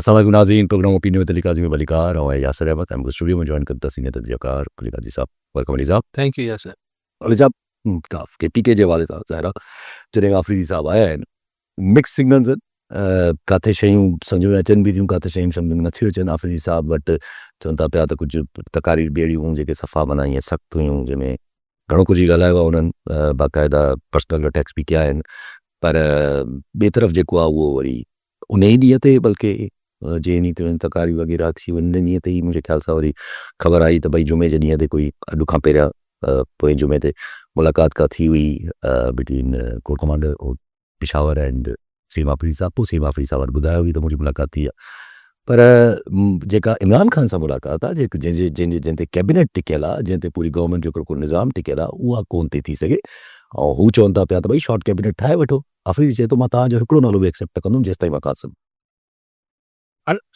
السلام عليڪم ناظرين programme opinion with Ali Qazi ۾ ڀليڪار آئون آهيان ياسر احمد ۽ مون کي اسٽوڊيو ۾ جوائن ڪن ٿا سينيئر تجزيه ڪار علي قاضي صاحب welcome Ali صاحب. Thank you Yasir. Ali صاحب ڪاف ڪي پي ڪي جي حوالي سان ظاهر آهي جڏهن کان آفريدي صاحب آيا آهن مڪس سگنلز آهن ڪاٿي شيون سمجهه ۾ اچن به ٿيون ڪاٿي شيون سمجهه ۾ نٿيون اچن آفريدي صاحب وٽ چون ٿا پيا ته ڪجهه تقارير به اهڙيون هيون جيڪي صفا معنيٰ ائين سخت هيون جنهن ۾ گهڻو ڪجهه ئي ڳالهايو آهي انهن باقاعده پرسنل اٽيڪس به ڪيا آهن پر ٻئي طرف جيڪو آهي اهو وري ان ئي ڏينهن تي بلڪه جنهن ڏينهن تي تڪراري وغيره ٿي ان ڏينهن تي ئي منهنجي خيال سان وري خبر آئي ته ڀئي جمعي جي ڏينهن تي ڪوئي اڄ کان پهريان پوئين جمعي تي ملاقات ڪا ٿي هئي between corps commander Peshawar and Salim Afridi صاحب پوء سليم آفريدي صاحب وٽ ٻڌايو به ته منهنجي ملاقات ٿي آهي پر جيڪا عمران خان سان ملاقات آهي جنهن جي جنهن جي جنهن تي ڪيبنيٽ ٽڪيل آهي جنهن تي پوري گورنمينٽ جو هڪڙو نظام ٽڪيل آهي اها ڪون ٿي ٿي سگهي ۽ هو چون ٿا پيا ته ڀئي شارٽ ڪيبنيٽ ٺاهي وٺو آفريدي چئي ٿو مان توهان جو هڪڙو نالو به ايڪسيپٽ نه ڪندم جيستائين مان قاسم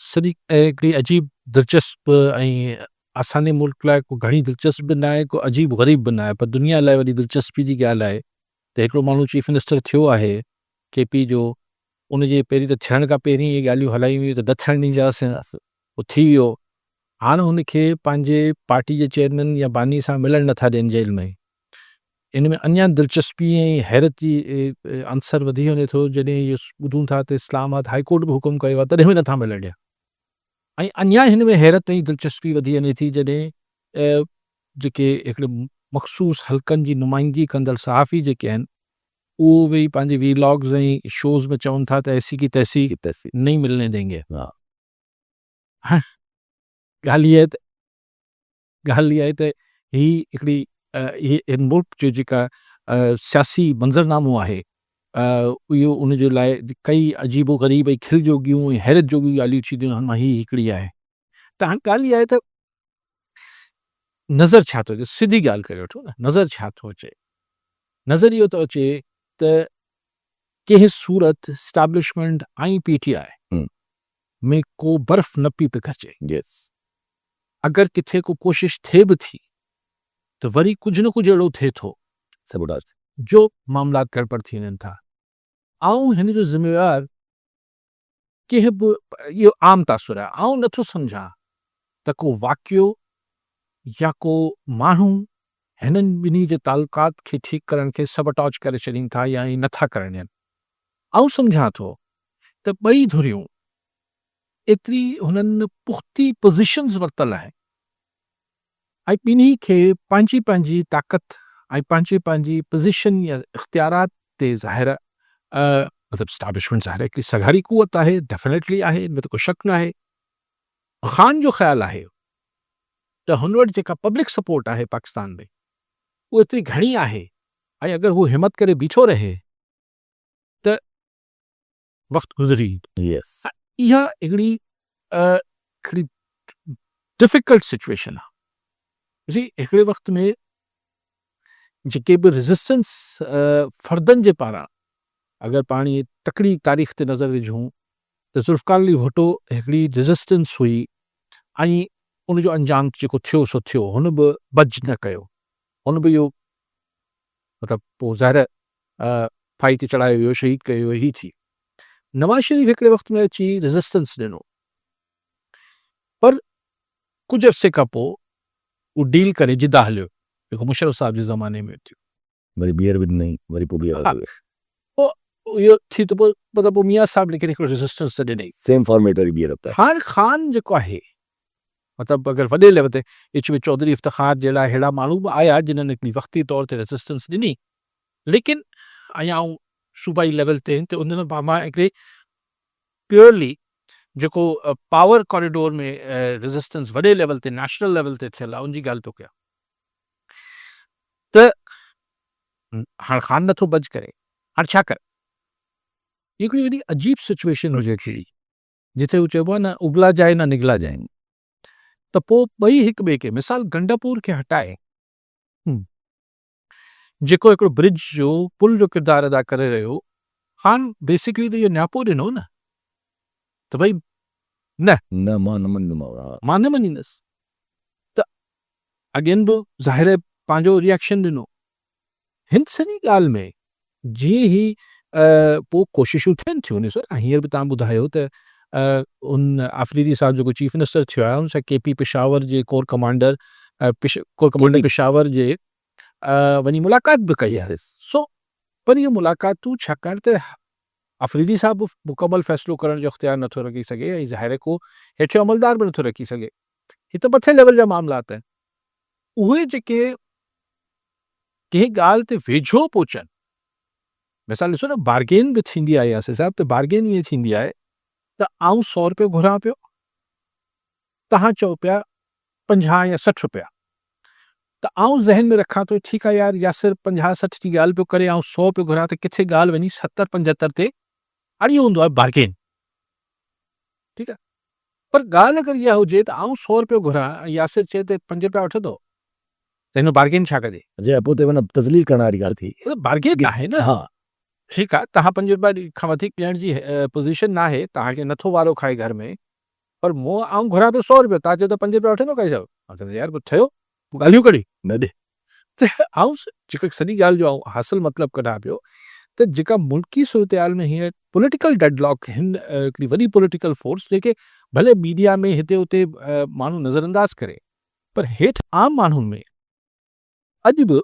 سڄي هڪڙي عجيب دلچسپ ۽ اسان جي ملڪ لاء ڪو گهڻي دلچسپ به ناهي ڪو عجيب غريب به ناهي پر دنيا لاء وڏي دلچسپي جي ڳالهه آهي ته هڪڙو ماڻهو چيف منسٽر ٿيو آهي ڪي پي جو ان جي پهرين ته ٿيڻ کان پهرين اهي ڳالهيون هلايون ويون ته نه ٿيڻ ڏينداسين هو ٿي ويو هاڻ هن کي پنهنجي پارٽي جي چيئرمين يا باني سان ملڻ نٿا ڏين جيل ۾ ان ۾ اڃا دلچسپي ۽ حيرت جي عنصر وڌي وڃي ٿو جڏهن اهو ٻڌون ٿا ته اسلام آباد هائي ڪورٽ به حڪم ڪيو آهي تڏهن به نٿا ملڻ ڏين ۽ اڃا هن ۾ حيرت ۽ دلچسپي وڌي وڃي ٿي جڏهن جيڪي هڪڙي مخصوص حلقن جي نمائندگي ڪندڙ صحافي جيڪي آهن اهو ويهي پنهنجي وي لاگز ۽ شوز ۾ چون ٿا ته ايسي ڪي تيسي نهين ملني دينگي. ڳالهه هي ته ڳالهه اها آهي ته هي هڪڙي هن ملڪ جو جيڪا سياسي منظرنامو آهي اهو ان جي لاء ڪئي عجيب و غريب ۽ کل جوڳيون ۽ حيرت جوڳيون ڳالهيون ٿينديون آهن مان هي هڪڙي آهي ته هاڻي ڳالهه اها آهي ته نظر ڇا ٿو اچي سڌي ڳالهه ڪري وٺو نه نظر ڇا ٿو اچي نظر اهو ٿو اچي ته ڪنهن صورت اسٽيبلشمينٽ ۽ پي ٽي آء ۾ ڪو برف نه پئي پگهرجي. اگر ڪٿي ڪو ڪوشش ٿئي به ٿي ته وري ڪجهه نه ڪجهه اهڙو ٿئي ٿو جو معاملات گڙٻڙ ٿي وڃن ٿا. آئون هن جو ذميوار ڪنهن به اهو عام تاثر آهي آئون نه ٿو سمجهان ته ڪو واقعو يا ڪو ماڻهو هنن ٻنهي جي تعلقات کي ٺيڪ ڪرڻ کي سبوٽاج ڪري ڇڏين ٿا يا ائين نه ٿا ڪرڻ ڏين. آئون سمجهان ٿو ته ٻئي ڌريون ايتري هنن پختي پوزيشنز ورتل آهن ۽ ٻنهي کي پنهنجي پنهنجي طاقت ۽ پنهنجي پنهنجي پوزيشن يا اختيارات تي ظاهر مطلب اسٽيبلشمينٽ ظاهر هڪڙي سگهاري قوت آهي ڊيفنيٽلي آهي ان ۾ ته ڪو شڪ ناهي خان جو خيال آهي ته هن وٽ جيڪا پبلڪ سپورٽ آهي پاڪستان ۾ اها ايتري گهڻي آهي ۽ اگر هو همت ڪري بيٺو رهي ته وقت گذري ويندو. اها هڪڙي هڪڙي ڊفيڪلٽ سچويشن آهي. ڏسي هڪڙي وقت ۾ جيڪي به ريزسٽنس فردن جي پاران اگر پاڻ تڪڙي تاريخ تي نظر وجهون ته ذوالفقار علي ڀٽو هڪڙي ريزسٽنس هئي ۽ ان جو انجام جيڪو ٿيو سو ٿيو هن به بج نه ڪيو هن به اهو مطلب پوء ظاهر ڦاهي تي چڙهايو ويو، شهيد ڪيو ويو، هي ٿي. نواز شريف هڪڙي وقت ۾ اچي ريزسٽنس ڏنو پر ڪجهه عرصي کان پوء هو ڊيل ڪري جدا هليو جيڪو مشرف صاحب جي زماني ۾ ٿيو. وري ٻيهر به ڏنائين وري پوء ٻيهر هليو. پوء اهو ٿي ته پوء مطلب پوء ميان صاحب ليڪن هڪڙو ريزسٽنس ته ڏنائين. سيم فارميٽ وري ٻيهر اپنايو. هاڻ خان جيڪو آهي مطلب اگر وڏي ليول تي اچ ۾ چوڌري افتخار جهڙا اهڙا ماڻهو به آيا جنهن هڪڙي وقتي طور تي ريزسٽنس ڏني ليڪن ۽ آئون صوبائي ليول تي ته ان مان هڪڙي پيورلي جيڪو پاور ڪاريڊور ۾ ريزسٽنس وڏي ليول تي نيشنل ليول تي ٿيل آهي ان جي ڳالهه پيو ڪيان ته هاڻ خان نٿو بج ڪري هاڻ ڇا ڪري هڪڙي ايڏي عجيب سچويشن هجي ٿي جتي هو چئبو آهي نه اگلا جائي نه نگلا جائي ته پوء ٻئي هڪ ٻئي کي مثال گنڊاپور کي هٽائي جيڪو هڪڙو برج جو پل جو ڪردار ادا ڪري رهيو خان بيسڪلي ته اهو نياپو ڏنو نه ته ڀئي نه نه مان نه مڃيندومانو ها مان نه مڃيندس ته اڳين به ظاهر آهي پنهنجو ريئڪشن ڏنو هن سڄي ڳالهه ۾ جيئن هي پوء ڪوششون ٿين ٿيون ڏسو نه هينئر به توهان ٻڌايو ته ان آفريدي صاحب جيڪو چيف منسٽر ٿيو آهي ان سان ڪي پي پشاور جي corps commander corps commander Peshawar جي وڃي ملاقات به ڪئي آهي. سو پر اهي ملاقاتون ڇاڪاڻ ته آفريدي صاحب به مڪمل فيصلو ڪرڻ جو اختيار نٿو رکي سگهي ۽ ظاهر آهي ڪو هيٺيون عملدار به نٿو رکي سگهي. هي ته مٿين ليول جا معاملات آهن. اهي جيڪي ڪنهن ڳالهه تي ويجهو پهچن، مثال ڏسو نه بارگين به ٿيندي آهي ياسر صاحب ته بارگين ائين ٿيندي آهي ته آئون سئو روپيو گهران پيو توهان چئو پيا 50 يا 60 روپيا ته آئون ذهن ۾ رکان ٿو ٺيڪ آهي يار ياسر 50 60 جي ڳالهه پيو ڪري آئون سئو پيو گهران ته ڪٿي ڳالهه وڃي 70 75 تي اڙي هوندو آهي بارگين ٺيڪ آهي پر ڳالهه اگر اها هجي ته آئون سئو روپيو گهران ۽ ياسر چئي ته 5 روپيا وٺندو ته هن ۾ بارگين ڇا ڪجي؟ جي پوء ته معنيٰ تذليل ڪرڻ واري ڳالهه ٿي. اهو ته بارگين ناهي نه. ها. ٺيڪ آهي توهان 5 روپيا کان وڌيڪ ڏيڻ جي پوزيشن ناهي، توهان کي نٿو وارو کائي گهر ۾ پر مون آئون گهران پيو سئو روپيو توهان چئو ٿا 5 روپيا وٺندو قاضي صاحب؟ آئون چوندس يار پوء ٺهيو پوء ڳالهيون ڪڍي. نه ڏي. ته آئون جيڪا سڄي ڳالهه جو آئون حاصل مطلب ڪڍان پيو ته جيڪا ملڪي صورتحال ۾ هينئر پوليٽيڪل ڊيڊ لاڪ هن هڪڙي وڏي پوليٽيڪل فورس جيڪي ڀلي ميڊيا ۾ هتي هتي ماڻهو نظرانداز ڪري پر هيٺ عام ماڻهن ۾ اڄ به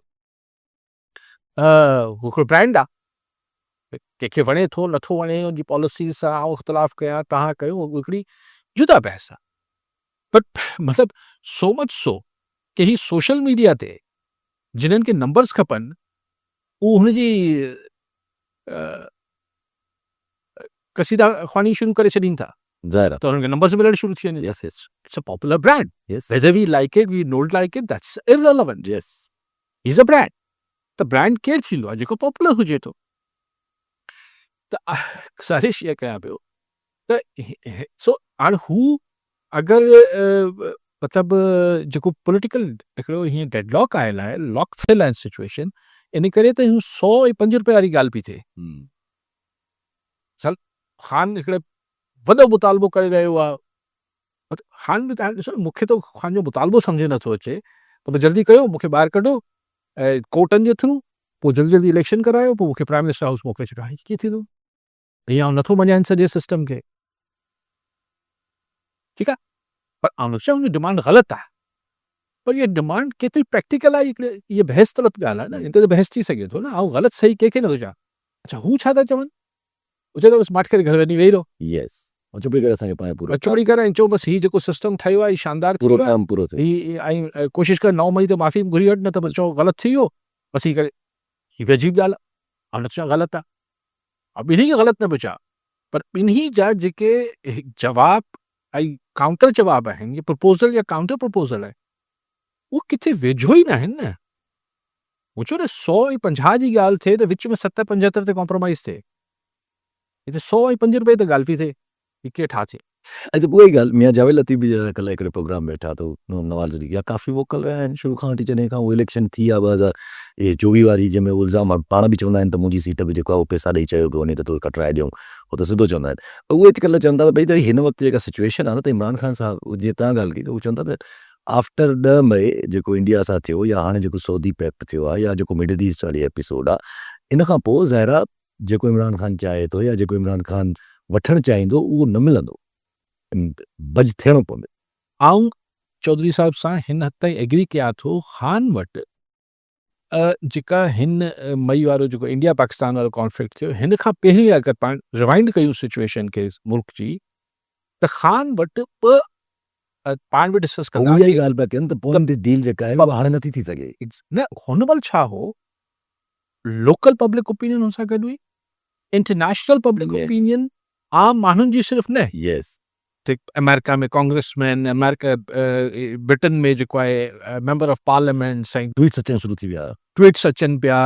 هڪڙو برانڊ آ ڪنهن کي وڻي ٿو نٿو وڻي ان جي پاليسيز سان آئون اختلاف ڪيان توهان ڪيو هڪڙي جدا بحث آ پر مطلب سو مچ سو ڪي هي سوشل ميڊيا تي جنھن کي نمبرز کپن اهو هن جي قصيده خواني شروع ڪري ڇڏين ٿا ظاهر آ ته انهن کي نمبرز ملڻ شروع ٿي وڃن. Yes yes. It's a popular brand. Yes. Whether we like it we don't like it that's irrelevant. Yes. He is a brand. ته برانڊ ڪير ٿيندو آ جيڪو پاپولر هجي ٿو. ته گذارش اها ڪيان پيو ته سو هاڻ هو اگر مطلب جيڪو پوليٽيڪل هڪڙو هيئن ڊيڊ لاڪ آيل آهي لاڪ ٿيل آهي سچويشن ان ڪري ته هو سو ۽ پنج روپيا واري ڳالهه پئي ٿئي. مثال خان هڪڙي وڏو مطالبو ڪري رهيو آهي خان به تهان ڏسو نه مون کي ته خان جو مطالبو سمجهه نٿو اچي ته ڀئي جلدي ڪيو مون کي ٻاهر ڪڍو ۽ ڪورٽن جي ٿرو پوء جلدي جلدي اليڪشن ڪرايو پوء مون کي پرائم منسٽر هائوس موڪلي ڇڏيو هاڻي ڪيئن ٿيندو؟ ائين آئون نٿو مڃان هن سڄي سسٽم کي. ٺيڪ آهي پر آئون نٿو چوان هن جي ڊمانڊ غلط آهي پر اها ڊمانڊ ڪيتري پريڪٽيڪل آهي هڪڙي اها بحث طلب ڳالهه آهي نه ان تي ته بحث ٿي سگهي ٿو نه آئون غلط صحيح ڪنهن کي نٿو چوان اڇا هو ڇا ٿا چون هو چون ٿا بس ماٺ ڪري گهر وڃي ويهي رهو. يس چپڙي ڪري اسان کي پاڻ پورو چپڙي ڪري ۽ چئو بس هي جيڪو سسٽم ٺهيو آهي هي شاندار ٿي ويو آهي پورو ٿيو هي ۽ ڪوشش ڪر 9 مئي تي معافي به گهري وٺ نه ته بس چئو غلط ٿي ويو بس هي ڪري هي به عجيب ڳالهه آهي آئون نٿو چوان غلط آهي آء ٻنهي کي غلط نه پيو چوان پر ٻنهي جا جيڪي جواب ۽ ڪائونٽر جواب آهن يا پرپوزل يا ڪائونٽر پرپوزل آهن اهي ڪٿي ويجهو ئي ناهن نه. مون چيو نه 150 جي ڳالهه ٿئي ته وچ ۾ 70 75 تي ڪمپرومائيز ٿئي. هتي 105 روپيه تي ڳالهه پئي ٿئي. هي ڪيئن ٺاهه ٿئي؟ اچا اها ئي ڳالهه ميان جاويد لطيف به جڏهن ڪلهه هڪڙي پروگرام ۾ ويٺا ته نواز ليگ جا ڪافي ووڪل رهيا آهن شروع کان وٺي جڏهن کان اهو اليڪشن ٿي آهي 2024 واري جنهن ۾ اهو الزام پاڻ به چوندا آهن ته منهنجي سيٽ به جيڪو آهي اهو پئسا ڏئي چيو پيو وڃي ته توکي کٽرائي ڏيون هو ته سڌو چوندا آهن اهي ڪلهه چون ٿا ته ڀئي هن وقت جيڪا سچويشن آهي نه ته عمران خان صاحب جيئن توهان ڳالهه ڪئي ته هو چون ٿا ته آفٽر 10 مئي جيڪو انڊيا سان ٿيو يا هاڻي جيڪو سعودي پيڪٽ ٿيو آهي يا جيڪو مڊل ايسٽ واري ايپيسوڊ آهي ان کان پوء ظاهر آهي جيڪو عمران خان چاهي ٿو يا جيڪو عمران خان وٺڻ چاهيندو اهو نه ملندو، بج ٿيڻو پوندو. آئون چوڌري صاحب سان هن حد تائين ايگري ڪيان ٿو خان وٽ جيڪا هن مئي وارو جيڪو انڊيا پاڪستان وارو ڪانفلڪٽ ٿيو هن کان پهرين اگر پاڻ ريوائنڊ ڪيون سچويشن کي ملڪ جي ته خان وٽ ٻه پاڻ به ڊسڪس ڪنداسين. اها ئي ڳالهه پيا ڪن ته پوئين ڊيل جيڪا آهي اها هاڻي نٿي ٿي سگهي. نه هن مهل ڇا هو لوڪل پبلڪ اوپينين هن سان گڏ هئي، انٽرنيشنل پبلڪ اوپينين عام ماڻهن جي صرف نه. يس. آمريڪا ۾ ڪانگريس مين، آمريڪا برٽن ۾ جيڪو آهي ميمبر آف پارليامينٽس ۽. ٽوئيٽس اچڻ شروع ٿي ويا. ٽوئيٽس اچن پيا،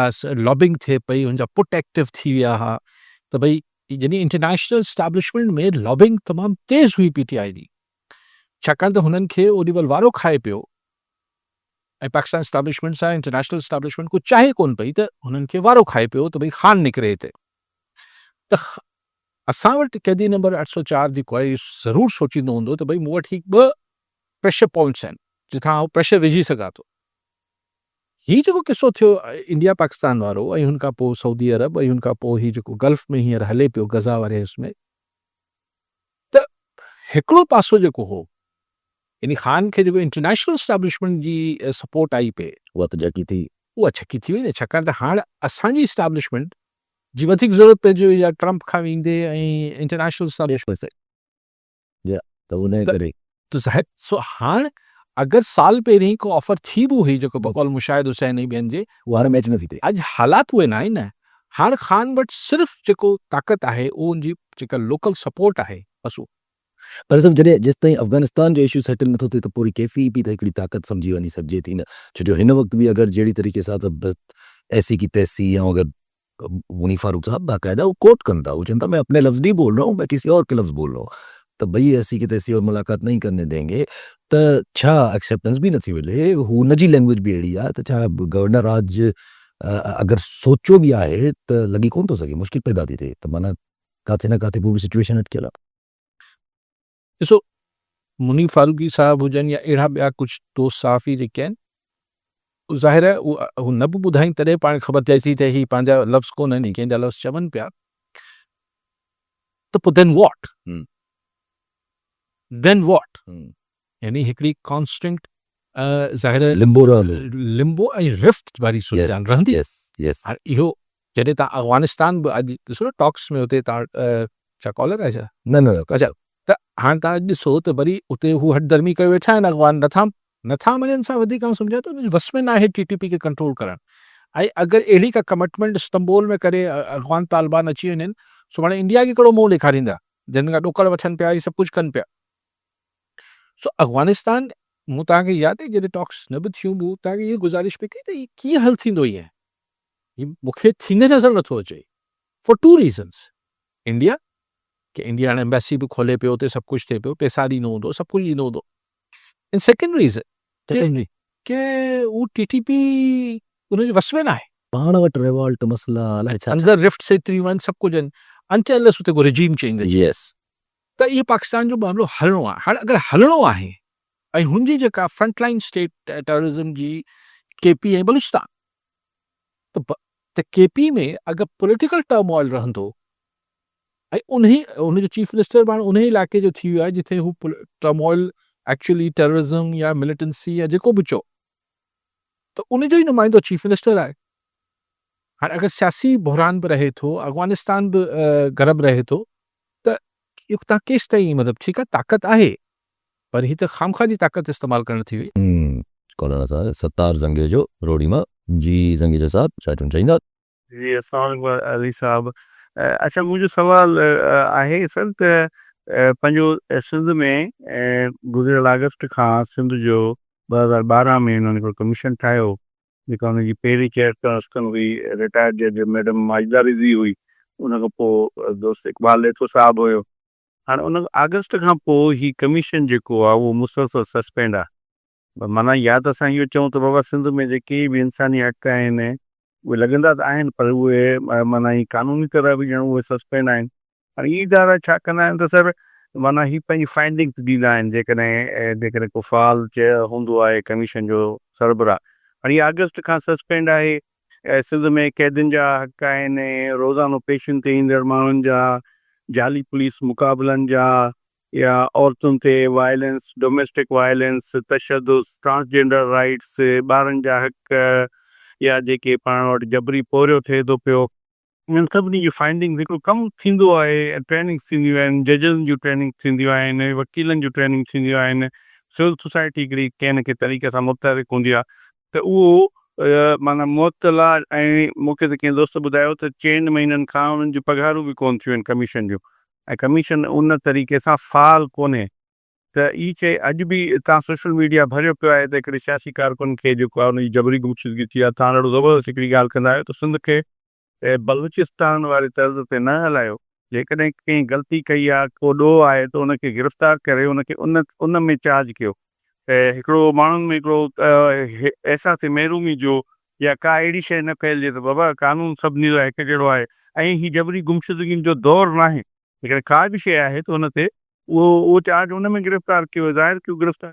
لابنگ ٿئي پئي، هن جا پٽ ايڪٽو ٿي ويا ها ته ڀئي يعني انٽرنيشنل اسٽيبلشمينٽ ۾ لابنگ تمام تيز هئي پي ٽي آء جي ڇاڪاڻ ته هنن کي اوڏي مهل وارو کائي پيو ۽ پاڪستان اسٽيبلشمينٽ سان انٽرنيشنل اسٽيبلشمينٽ ڪو چاهي ڪونه پئي ته هنن کي وارو کائي پيو ته ڀئي خان نڪري هتي ته اسان وٽ قيدي نمبر 804 جيڪو آهي ضرور سوچيندو هوندو ته ڀئي مون وٽ هي ٻه پريشر پوائنٽس آهن جتان آئون پريشر وجهي سگهان ٿو. هي جيڪو قصو ٿيو انڊيا پاڪستان وارو ۽ هن کان پوء سعودي عرب ۽ هن کان پوء هي جيڪو گلف ۾ هينئر هلي پيو غزا واري حص ۾ ته هڪڙو پاسو جيڪو هو يعني خان کي جيڪو انٽرنيشنل اسٽيبلشمينٽ جي سپورٽ آئي پئي اها ته جهڪي ٿي. اها جهڪي ٿي وئي نه ڇاڪاڻ ته هاڻ اسان جي اسٽيبلشمينٽ جي وڌيڪ ضرورت پئجي وئي آهي ٽرمپ کان ويندي ۽ انٽرنيشنل اسٽيبلشمينٽ جي ته انهي ڪري. ته ظاهر سو هاڻ اگر سال پهرين ڪو آفر ٿي به هئي جيڪو بقول مشاهد حسين ۽ ٻين جي اها هاڻي ميچ نٿي ٿئي. اڄ حالات اهي ناهن نه هاڻ خان وٽ صرف جيڪو طاقت آهي اهو ان جي جيڪا لوڪل سپورٽ آهي بس اهو. پر صاحب جڏهن جيستائين افغانستان جو اشو سيٽل نٿو ٿئي ته پوري ڪيفي به ته هڪڙي طاقت سمجهي وڃي سگهجي ٿي نه ڇو جو هن وقت به اگر جهڙي طريقي سان ته ايسي ڪي تيسي يا اگر منير فاروق صاحب باقاعده هو ڪوٽ ڪن ٿا هو چون ٿا مين اپني لفظ نهين بول رها هون مين ڪسي اور ڪي لفظ بول رها هون ته ڀئي ايسي ڪي تيسي اور ملاقات نهين ڪرني دين گي ته ڇا ايڪسيپٽنس به نٿي ملي هو ان جي لينگويج به اهڙي آهي ته ڇا گورنر راج اگر سوچيو به آهي ته لڳي ڪونه ٿو سگهي مشڪل پيدا ٿي ٿئي ته معنيٰ ڪاٿي نه ڪاٿي پوء به سچويشن اٽڪيل آهي. ڏسو منيب فاروقي صاحب هجن يا اهڙا ٻيا ڪجهه دوست صحافي جيڪي آهن ظاهر آهي هو نه به ٻڌائين تڏهن پاڻ کي خبر پئي ٿي ته هي پنهنجا لفظ ڪونهن هي ڪنهن جا لفظ چون پيا ته پوء دين واٽ دين واٽ يعني هڪڙي ڪانسٽنٽ ظاهر آهي لمبو رهندو. لمبو ۽ رفٽ واري صورتحال رهندي. Yes yes. هاڻي اهو جڏهن تان افغانستان به اڄ ڏسو نه ٽاڪس ۾ اتي تان ڇا ڪالر آهي ڇا؟ نه نه نه. اڇا ته هاڻي تان ڏسو ته وري اتي هو هٺ ڌرمي ڪيو ويٺا آهن افغان نٿا نٿا مڃن سان وڌيڪ آئون سمجهان ٿو انهن جي وس ۾ ناهي ٽي ٽي پي کي ڪنٽرول ڪرڻ ۽ اگر اهڙي ڪا ڪمٽمينٽ استنبول ۾ ڪري افغان طالبان اچي وڃن سڀاڻي انڊيا کي ڪهڙو منهن ڏيکاريندا جنهن کان ڏوڪڙ وٺن پيا هي سڀ ڪجهه ڪن پيا. سو افغانستان مون توهان کي ياد آهي جڏهن ٽاڪس نه به ٿيون مون توهان کي اها گذارش پئي ڪئي ته هي ڪيئن حل ٿيندو ائين هي مون کي ٿيندي نظر نٿو اچي فار ٽو ريزنس انڊيا ڪي انڊيا هاڻي ايمبيسي به کولي پيو اتي سڀ ڪجهه ٿئي پيو پيسا ڏيندو هوندو سڀ ڪجهه ڏيندو هوندو اينڊ سيڪنڊ ريزن ڪي هو ٽي ٽي پي ان جي وس ۾ ناهي. پاڻ وٽ ريوالٽ مسئلا الائي ڇا ڇا. اندر رفٽس ايتريون آهن سڀ ڪجهه آهن انٽل انليس اتي ڪو رجيم چينج اچي. يس. ته اهو پاڪستان جو معاملو هلڻو آهي. هاڻي اگر هلڻو آهي ۽ هن جي جيڪا فرنٽ لائين اسٽيٽ ٽيررزم جي ڪي پي ۽ بلوچستان ته ته ڪي پي ۾ اگر پوليٽيڪل ٽرموائل رهندو ۽ انهي ان جو چيف منسٽر به هاڻي انهي علائقي جو ٿي ويو آهي جتي هو ٽرموائل ايڪچوئلي ٽيررزم يا مليٽنسي يا جيڪو به چئو ته ان جو ئي نمائندو چيف منسٽر آهي. هاڻي اگر سياسي بحران به رهي ٿو افغانستان به گرم رهي ٿو ته اهو توهان ڪيستائين مطلب ٺيڪ آهي طاقت آهي پر هي ته خامخواه جي طاقت استعمال ڪرڻ ٿي وئي. ڪالر صاحب ستار زنگيجو روهڙي مان. جي زنگيجو صاحب ڇا چوڻ چاهيندا. جي السلام عليڪم علي صاحب اڇا منهنجو سوال آهي سر ته پنهنجو سنڌ ۾ گذريل آگسٽ کان سنڌ جو 2012 ۾ انهن هڪڙو ڪميشن ٺاهيو جيڪا ان جي پهرين چيئرپرسن هئي رٽائرڊ جج ميڊم ماجده رضوي هئي ان کان پوء دوست اقبال ڏيٿو صاحب هيو هاڻي ان آگسٽ کان پوء هي ڪميشن جيڪو آهي اهو مسلسل سسپينڊ آهي معنيٰ يا ته اسان اهو چئون ته بابا سنڌ ۾ جيڪي به انساني حق آهن اهي لڳندا ته آهن پر اهي معنيٰ هي قانوني طرح به ڄڻ اهي سسپينڊ آهن هاڻي هي ادارا ڇا ڪندا آهن ته سر معنيٰ هي پنهنجي فائنڊنگس ڏيندا آهن جيڪڏهن جيڪڏهن ڪو فعال هوندو آهي ڪميشن جو سربراهه هاڻي هي آگسٽ کان سسپينڊ آهي سنڌ ۾ قيدين جا حق آهن روزانو پيشين تي ايندڙ ماڻهن جا جعلي پوليس مقابلن جا يا عورتن تي وائلنس ڊوميسٽڪ وائلنس تشدد ٽرانسجينڊر رائيٽس ٻارن جا حق يا جيڪي پاڻ وٽ جبري پورهيو ٿئي ٿو پيو انهن سڀني جي فائنڊنگز هڪڙو ڪم ٿيندو آهي ۽ ٽريننگز ٿينديون آهن، ججن جون ٽريننگز ٿينديون آهن، وڪيلن جون ٽريننگ ٿينديون آهن، سول سوسائٽي هڪڙي ڪنهن نه ڪنهن طريقي سان متحرڪ هوندي آهي ته اهو معنيٰ معطل آهي ۽ مون کي ته ڪنهن دوست ٻڌايو ته چئن مهينن کان انهن جون پگهارون به ڪونه ٿيون آهن ڪميشن جون ۽ ڪميشن ان طريقي سان فعال ڪونهي ته هي چئي اڄ به تان سوشل ميڊيا ڀريو پيو آهي ته هڪڙي سياسي ڪارڪن کي جيڪو آهي ان جي جبري گمشدگي ٿي آهي تان ڏاڍو زبردست هڪڙي ڳالهه ڪندا آهيو ته سنڌ کي بلوچستان واري طرز تي نه هلايو جيڪڏهن ڪنهن غلطي ڪئي آهي ڪو ڏوهه آهي ته ان کي گرفتار ڪري ان کي ان ان ۾ چارج ڪيو هڪڙو ماڻهن ۾ هڪڙو احساس محرومي جو يا ڪا اهڙي شيء نه ڦهلجي ته بابا قانون سڀني لاء هڪ جهڙو آهي ۽ هي جبري گمشدگين جو دور ناهي جيڪڏهن ڪا به شيء آهي ته ان تي اهو اهو چارج ان ۾ گرفتار ڪيو ظاهر ڪيو گرفتار.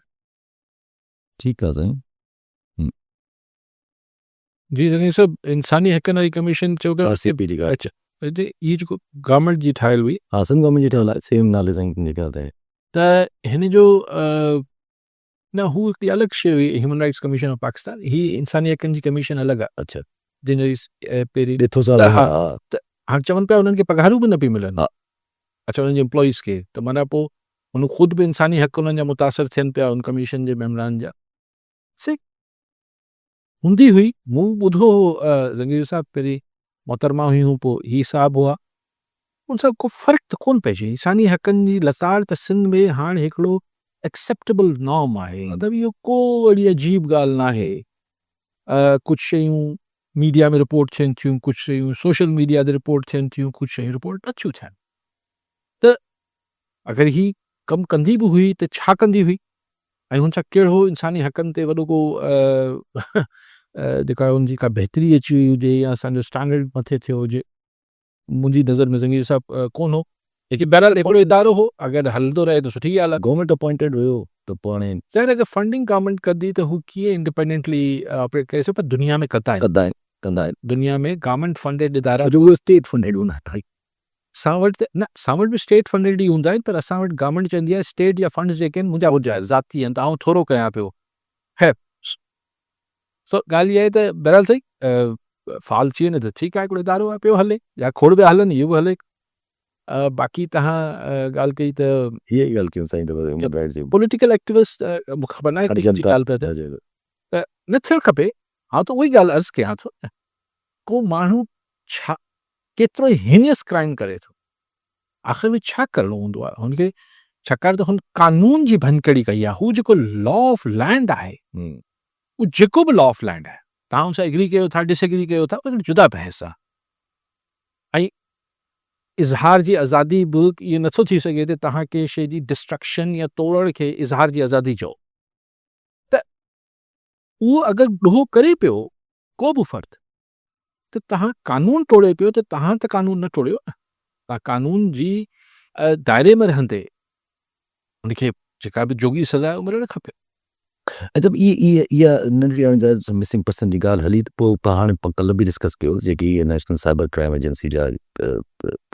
ٺيڪ آ سائين. جي سائين صاحب انساني حقن واري ڪميشن چئو ٿا آر سي پي جي ڳالهه. اڇا هي جيڪو گورنمينٽ جي ٺاهيل هئي. ها سنڌ گورنمينٽ جي ٺهيل آهي سيم نالي سان جيڪا آهي. ته هن جو نه هو هڪڙي الڳ شيء هئي human rights commission of Pakistan هي انساني حقن جي ڪميشن الڳ آهي اڇا جنهن جو پهرين ڏٺو سال ها ته هاڻ چون پيا انهن کي پگهارون به نه پيون ملن اڇا انهن جي امپلائيز کي ته معنيٰ پوء هن خود به انساني حق انهن جا متاثر ٿين پيا ان ڪميشن جي ميمبران جا سي هوندي هئي مون ٻڌو هو زنگير صاحب پهرين محترمه هيون پوء هي صاحب هئا ان سان ڪو فرق ته ڪونه پئجي انساني حقن جي لتاڙ ته سنڌ ۾ هاڻ هڪڙو ايڪسيپٽيبل نارم آهي مطلب اهو ڪو اهڙي عجيب ڳالهه ناهي ڪجهه شيون ميڊيا ۾ رپورٽ ٿين ٿيون ڪجهه شيون سوشل ميڊيا تي رپورٽ ٿين ٿيون ڪجهه شيون رپورٽ نٿيون ٿين ته اگر هي ڪم ڪندي به هئي ته ڇا ڪندي هئي ۽ هن سان ڪهڙو انساني حقن تي وڏو ڪو جيڪا ان جي ڪا بهتري اچي وئي هجي يا اسان جو اسٽينڊرڊ مٿي ٿيو هجي منهنجي نظر ۾ زنگير صاحب ڪونه هو ليڪن بهرحال هڪڙو ادارو هو اگر هلندو رهي ته سٺي ڳالهه آهي. گورنمينٽ اپوائنٽيڊ هيو ته پوء هاڻي. ظاهر آهي اگر فنڊنگ گورنمينٽ ڪندي ته هو ڪيئن انڊيپينڊنٽلي آپريٽ ڪري سگهي پر دنيا ۾ ڪندا آهن. ڪندا آهن ڪندا آهن. دنيا ۾ گورنمينٽ فنڊيڊ ادارا. ڇو جو اهي اسٽيٽ فنڊيڊ هوندا آهن. اسان وٽ ته نه اسان وٽ به اسٽيٽ فنڊيڊ ئي هوندا آهن پر اسان وٽ گورنمينٽ چوندي آهي اسٽيٽ جا فنڊز جيڪي آهن منهنجا منهنجا ذاتي آهن ته آئون ٿورو ڪيان پيو خير سو ڳالهه اها آهي ته بهرحال سائين فعال ٿي وڃي ته ٺيڪ آهي هڪڙو ادارو آهي پيو هلي يا کوڙ پيا هلن اهو به هلي باقي تهان ڳالهه ڪئي ته هيء ئي ڳالهه ڪيون سائين ته هيومن رائٽس جي پوليٽيڪل ايڪٽيوسٽ مون کي خبر ناهي ته ڳالهه پيا ته نه ٿيڻ کپي آئون ته اها ئي ڳالهه عرض ڪيان ٿو نه ڪو ماڻهو ڇا ڪيترو ئي هينيس ڪرائيم ڪري ٿو آخر ۾ ڇا ڪرڻو هوندو آهي هن کي ڇاڪاڻ ته هن قانون جي ڀڃڪڙي ڪئي آهي هو جيڪو لا آف لينڊ آهي اهو جيڪو به لا آف لينڊ آهي توهان ان سان ايگري ڪيو ٿا ڊس ايگري ڪيو ٿا اهو جدا بحث آهي ۽ اظهار جي آزادي به اهو نٿو ٿي سگهي ته توهان ڪنهن شيء جي ڊسٽرڪشن يا ٽوڙڻ کي اظهار جي آزادي چئو ته اهو اگر ڏوهه ڪري پيو ڪو به فرد ته توهان قانون ٽوڙي پيو ته توهان ته قانون نه ٽوڙيو نه توهان قانون جي دائري ۾ رهندي ان کي جيڪا به جوڳي سزا آهي ملڻ کپي. اچا اي اي اها ننڍڙي هاڻي ظاهر مسنگ پرسن جي ڳالهه هلي ته پوء هاڻي ڪلهه به ڊسڪس ڪيو جيڪي اهي نيشنل سائبر ڪرائيم ايجنسي جا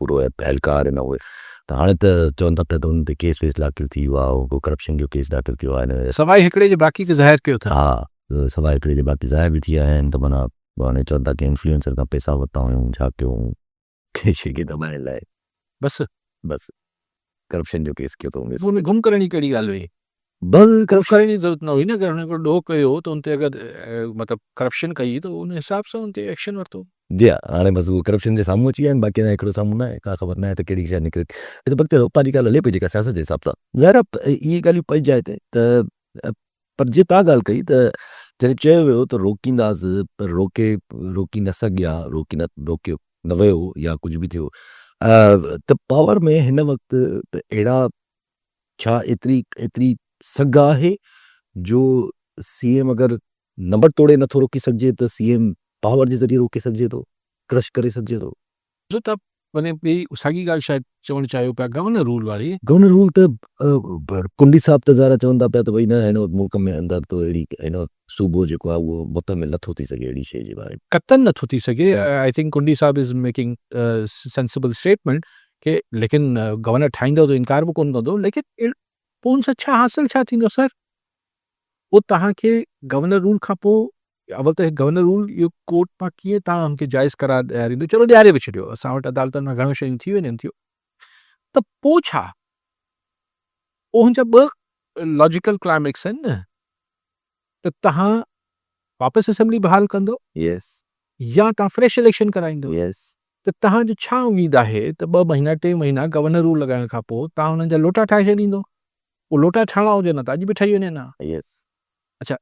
پورو اهلڪار آهن اهي ته هاڻي ته چون ٿا پيا ته انهن تي ڪيس ويس داخل ٿي ويو آهي ڪو ڪرپشن جو ڪيس داخل ٿيو آهي. سواء هڪڙي جي باقي کي ظاهر ڪيو اٿن. ها سواء هڪڙي جي باقي ظاهر به ٿي آيا آهن ته معنيٰ هاڻي چون ٿا ڪنهن انفلوئنسر کان پئسا ورتا هيون ڇا ڪيو هون ڪنهن شي کي دٻائڻ لاء. بس. بس ڪرپشن جو ڪيس ڪيو اٿئون. ان ۾ گم ڪرڻ جي ڪهڙي ڳالهه هئي. بس گم ڪرڻ جي ضرورت نه هئي نه اگر هن ڪو ڏوهه ڪيو هو ته ان تي اگر مطلب ڪرپشن ڪئي ته ان حساب سان ان تي ايڪشن ورتو. جي ها هاڻي بس اهو ڪرپشن جي سامهون اچي ويا آهن باقي اڃا هڪڙو سامهون ناهي ڪا خبر ناهي ته ڪهڙي شي نڪري ٿي. اچا بختيار پنهنجي ڳالهه هلي پئي جيڪا سياست جي حساب سان ظاهر آهي اهي ڳالهيون پنهنجي جاء تي ته پر جيئن توهان ڳالهه ڪئي ته جڏهن چيو ويو ته روڪينداس پر روڪي روڪي نه سگهيا روڪي نه روڪيو نه ويو يا ڪجهه به ٿيو ته پاور ۾ هن وقت اهڙا ڇا ايتري ايتري سگهه آهي جو سي ايم اگر نمبر توڙي نٿو روڪي سگهجي ته سي ايم پاور جي ذريعي روڪي سگهجي ٿو ڪرش ڪري سگهجي ٿو. جو ته وري ٻي ساڳي ڳالهه شايد چوڻ چاهيو پيا گورنر رول واري. گورنر رول ته ڪنڊي صاحب ته ظاهر آهي چون ٿا پيا ته ڀئي نه هن وقت ملڪ ۾ اندر ته اهڙي هن وقت صوبو جيڪو آهي اهو مطمئن نٿو ٿي سگهي اهڙي شيء جي باري ۾. قطعاً نٿو ٿي سگهي I think Kundi صاحب از ميڪنگ سينسبل اسٽيٽمينٽ ڪي ليڪن گورنر ٺاهيندو ته انڪار به ڪونه ڪندو ليڪن پوء ان سان ڇا حاصل ڇا ٿيندو سر پوء توهان کي گورنر رول کان پوء اول ته گورنر رول اهو ڪورٽ مان ڪيئن توهان هن کي جائز قرار ڏياريندو چلو ڏياري به ڇڏيو اسان وٽ عدالتن مان گهڻيون شيون ٿي وڃن ٿيون ته پوء ڇا پوء هن جا ٻه لاجيڪل ڪلائميڪس آهن نه ته توهان واپس اسيمبلي بحال ڪندو يس يا توهان فريش اليڪشن ڪرائيندو يس ته توهان جو ڇا اميد آهي ته ٻه مهينا ٽي مهينا گورنر رول لڳائڻ کان پوء توهان انهن جا لوٽا ٺاهي ڇڏيندو؟ پوء لوٽا ٺاهڻا هجن ها ته اڄ به ٺهي وڃن ها. يس. اڇا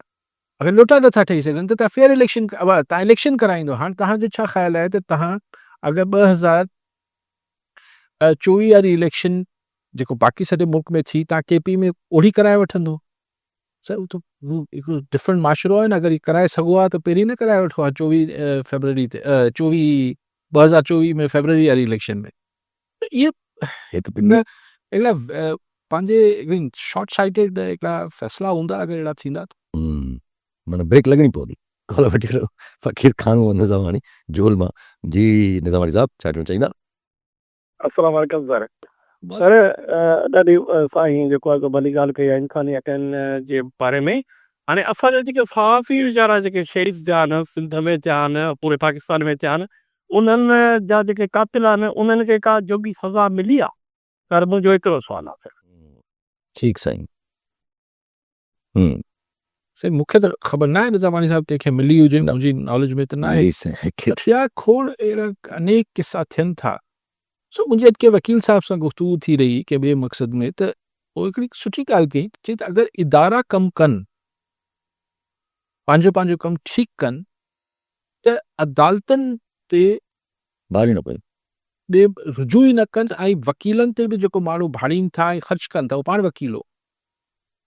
اگر لوٽا نٿا ٺهي سگهن ته توهان فيئر اليڪشن توهان اليڪشن ڪرائيندو هاڻ توهان جو ڇا خيال آهي ته توهان اگر 2024 واري اليڪشن جيڪو باقي سڄي ملڪ ۾ ٿي توهان ڪي پي ۾ اوڙي ڪرائي وٺندو؟ سر اهو ته هڪڙو ڊفرنٽ معاشرو آهي نه اگر هي ڪرائي سگهو ها ته پهرين نه ڪرائي وٺو ها 24 فيبروري تي 24 2024 ۾ فيبروري واري اليڪشن ۾ ته اهي هڪ هڪڙا پنهنجي هڪڙي شارٽ سائيٽيڊ هڪڙا فيصلا هوندا اگر اهڙا ٿيندا ته. معنيٰ بريڪ لڳڻي پوندي. ڪالر وٺي رهيو فقير خان محمد نظاماڻي جهول مان. جي نظاماڻي صاحب ڇا چوڻ چاهيندا. السلام عليڪم سر. سر ڏاڍي سائين جيڪو آهي ڀلي ڳالهه ڪئي آهي انساني حقن جي باري ۾ هاڻي اسان جا جيڪي صحافي ويچارا جيڪي شهيد ٿيا آهن سنڌ ۾ ٿيا آهن پوري پاڪستان ۾ ٿيا آهن انهن جا جيڪي قاتل آهن انهن کي ڪا جوڳي سزا ملي آهي سر منهنجو هڪڙو سوال آهي سر. ٺيڪ سائين. سائين مون کي ته خبر ناهي رضا واني صاحب ڪنهن کي ملي هجي منهنجي ناليج ۾ ته ناهي. ٿيا کوڙ اهڙا انيڪ قصا ٿين ٿا. سو منهنجي اڄ ڪنهن وڪيل صاحب سان گفتگو ٿي رهي ڪنهن ٻئي مقصد ۾ ته هو هڪڙي سٺي ڳالهه ڪئي چئي ته اگر ادارا ڪم ڪن پنهنجو پنهنجو ڪم ٺيڪ ڪن ته عدالتن تي ڀاڙي نه پئي. ڏي رجوع ئي نه ڪن ۽ وڪيلن تي به جيڪو ماڻهو ڀاڙين ٿا ۽ خرچ ڪن ٿا اهو پاڻ وڪيل هو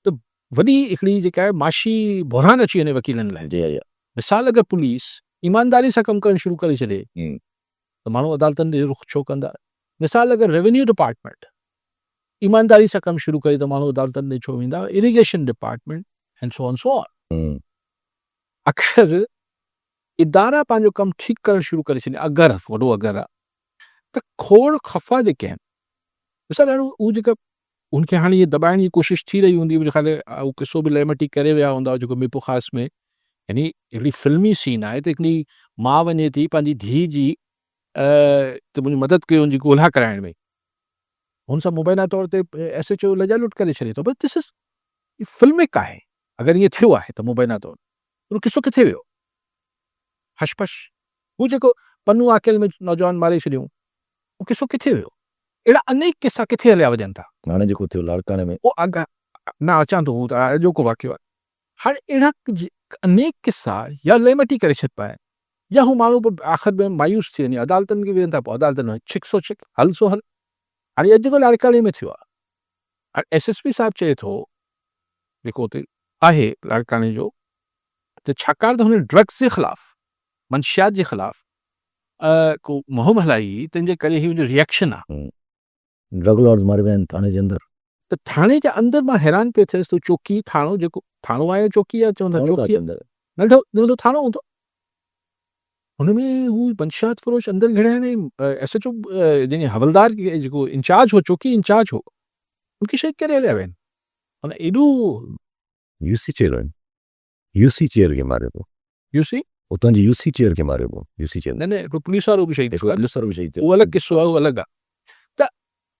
ته وڏي هڪڙي جيڪا آهي معاشي بحران اچي وڃي وڪيلن لاء. جي جي. مثال اگر پوليس ايمانداري سان ڪم ڪرڻ شروع ڪري ڇڏي ته ماڻهو عدالتن ڏي رخ ڇو ڪندا؟ مثال اگر روينيو ڊپارٽمينٽ ايمانداري سان ڪم شروع ڪري ته ماڻهو عدالتن ڏي ڇو ويندا؟ Irrigation department and so on so on. اگر ادارا پنهنجو ڪم ٺيڪ ڪرڻ شروع ڪري ڇڏين اگر وڏو اگر آ ته کوڙ خفا جيڪي آهن مثال هاڻي هو جيڪا ان کي هاڻي ائين دٻائڻ جي ڪوشش ٿي رهي هوندي منهنجي خيال اهو قصو به لئه مٽي ڪري ويا هوندا جيڪو ميرپور خاص ۾ يعني هڪڙي فلمي سين آهي ته هڪڙي ماء وڃي ٿي پنهنجي ڌيء جي ته منهنجي مدد ڪيو ان جي ڳولها ڪرائڻ ۾ هن سان مبينا طور تي ايس ايڇ او لڄا لٽ ڪري ڇڏي ٿو بس دس از فلمڪ آهي اگر ائين ٿيو آهي ته مبينا طور اهو قصو ڪٿي ويو؟ هش پش هو جيڪو پنو عاقل ۾ نوجوان ماري ڇڏيون اهو قصو ڪٿي ويو؟ اهڙا انيڪ قصا ڪٿي هليا وڃن ٿا. هاڻي جيڪو ٿيو لاڙڪاڻي ۾. اهو اڳ نه اچان ٿو هو ته اڄوڪو واقعو آهي. هاڻي اهڙا انيڪ قصا يا ليمٽ ئي ڪري ڇڏبا آهن يا هو ماڻهو به آخر ۾ مايوس ٿي وڃي عدالتن کي ويهن ٿا پوء عدالتن ۾ ڇڪ سو ڇڪ هل سو هل. هاڻي اڄ جيڪو لاڙڪاڻي ۾ ٿيو آهي هاڻي ايس ايس پي صاحب چئي ٿو جيڪو اتي آهي لاڙڪاڻي جو ته ڇاڪاڻ ته هن ڊرگس جي خلاف منشيات جي خلاف ڪو مهم هلائي هئي تنهن جي ڪري هي ان جو ريئڪشن آ. ڊرگ لارڊز ماري ويا آهن ٿاڻي جي اندر. ته ٿاڻي جي اندر مان حيران پيو ٿيس ته چوڪي ٿاڻو جيڪو ٿاڻو آهي يا چوڪي آهي چون ٿا چوڪي آهي ننڍو ننڍو ٿاڻو هوندو هن ۾ هو منشيات فروش اندر گهڙيا آهن ۽ ايس ايڇ او يعني حولدار جيڪو انچارج هو چوڪي انچارج هو ان کي شهيد ڪري هليا ويا آهن هن ايڏو يو سي چيئر يو سي چيئر کي ماريو پيو. يو سي؟ اتان جي يو سي چيئر کي ماريو پيو. يو سي چيئر. نه نه هڪڙو پوليس وارو به شهيد ٿيو آهي. پوليس وارو به شهيد ٿيو. اهو الڳ قصو آهي اهو الڳ آهي ته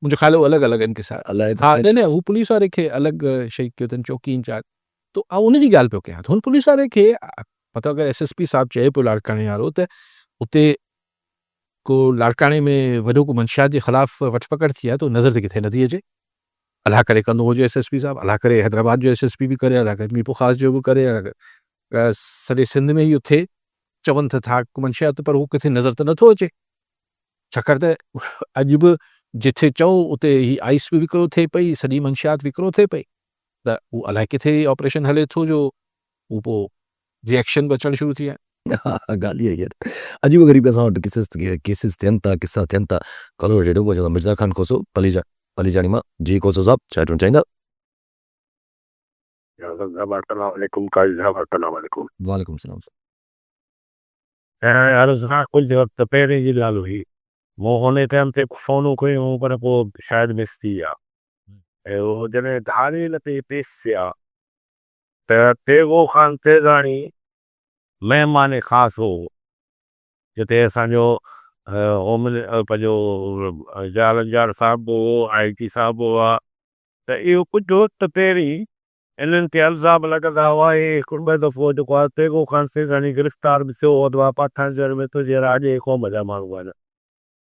منهنجو خيال اهو الڳ الڳ آهن قصا. الائي ها نه نه هو پوليس واري کي الڳ شهيد ڪيو اٿن چوڪي انچارج ته آئون ان جي ڳالهه پيو ڪيان ته هن پوليس واري کي مطلب اگر ايس ايس پي صاحب چئي پيو لاڙڪاڻي وارو ته اتي ڪو لاڙڪاڻي ۾ وڏو ڪو منشيات جي خلاف وٺ پڪڙ ٿي آهي ته نظر ته ڪٿي نٿي اچي. الله ڪري ڪندو هجي ايس ايس پي صاحب الله ڪري حيدرآباد جو ايس ايس پي به ڪري الله ڪري ميرپورخاص جو به ڪري الله ڪري سڄي سنڌ ۾ اهو ٿئي چون ته ٿا منشيات پر هو ڪٿي نظر ته نٿو اچي ڇاڪاڻ ته اڄ به جٿي چئو اتي هي آئس به وڪرو ٿئي پئي سڄي منشيات وڪرو ٿئي پئي ته هو الائي ڪٿي آپريشن هلي ٿو جو هو پوء ريئڪشن به اچڻ شروع ٿي ويا. ڳالهه اها ئي آهي عجيب و غريب اسان وٽ قصص ڪيسز ٿين ٿا قصا ٿين ٿا ڪالر ريڊيو پهچو ٿا مرزا خان کوسو پليجا پليجاڻي مان جي کوسو صاحب ڇا چوڻ چاهيندا. السلام عليڪم قاضي صاحب السلام عليڪم. وعليڪم السلام سر. عرض کان ڪجهه وقت پهرين جي ڳالهه هئي مون هن ٽائيم تي فونون ڪيون هيون پر پوء شايد مس ٿي ويا ۽ هو جڏهن ڌاڙيل تي پيش ٿيا ته تيغو خان تيزاڻي مهمان خاص هو، جتي اسان جو هوم پنهنجو ضياء لنجار صاحب به هو، آء جي صاحب به هئا ته اهو ڪجهه وقت پهرين انهن تي الزام لڳندا هئا، هي هڪ ٻه دفعو جيڪو آهي تيغو خان تيزاڻي گرفتار به ٿيو هو ته پاٺان شهر ۾ تنهنجي راڄ جي قوم جا ماڻهو آهن.